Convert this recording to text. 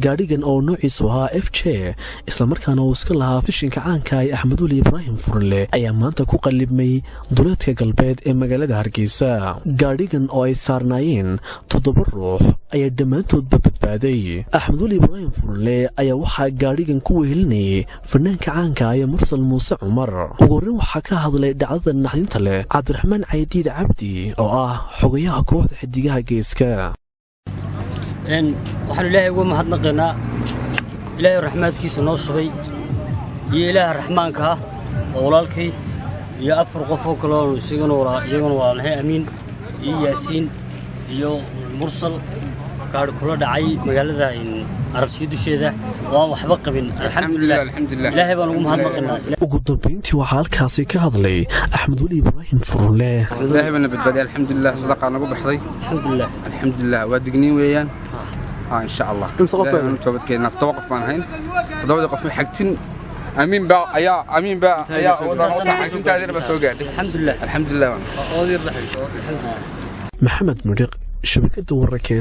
Gaadhigan oo noociisu ahaa FJ, islamarkaana uu iska lahaa fishinka caanka ee Axmedweli Ibraahim Furinle, ayaa maanta ku qallibmay duleedka galbeed ee magaalada Hargeysa. Gaadhigan oo ay saarnaayeen toddoba ruux ayaa dhammaantoodba badbaaday. Axmedweli Ibraahim Furinle ayaa waxaa gaadhigan ku wehelinayay fanaanka caanka ee Mursal Muuse Cumar. Ugu horreyn waxaa ka hadlay dhacdada naxdinta leh Cabdiraxmaan Caydiid Cabdi oo ah xogayaha kooxda Xidigaha Geeska. Waxaanu Ilaahay uga mahadnaqaynaa Ilaahay raxmaadkiisa noo shubay iyo Ilaaha raxmaanka ah oo walaalkay iyo afar qof oo kale oonu iyaguna walaalnahay, Amiin iyo Yaasiin iyo Mursal, gaadhi kula dhacay magaalada Arabsiyo dusheeda oo aan waxba qabin. Alxamdulilah, Ilaahay baan ugu mahadnaqaynaa. Ugu dambayntii waxaa halkaasi ka hadlay Axmed Weli Ibraahim Furunle. Ilaahay baana badbaadiyay, alxamdulilah. Sadaqaa nagu baxday. Alxamdulilah. Alxamdulilah, waa digniin weeyaan, insha Allah. Ilaahay baanu toobadkeennaa. Toddoba qof baan ahayn, toddobadii qof xagtin Amiin baa ayaa, Amiin baa ayaa wadaan u taxay, xagtintaadina baa soo gaadhay. Alxamdulilah. Alxamdulilah. Maxamed Midhiq, shabakadda wararka.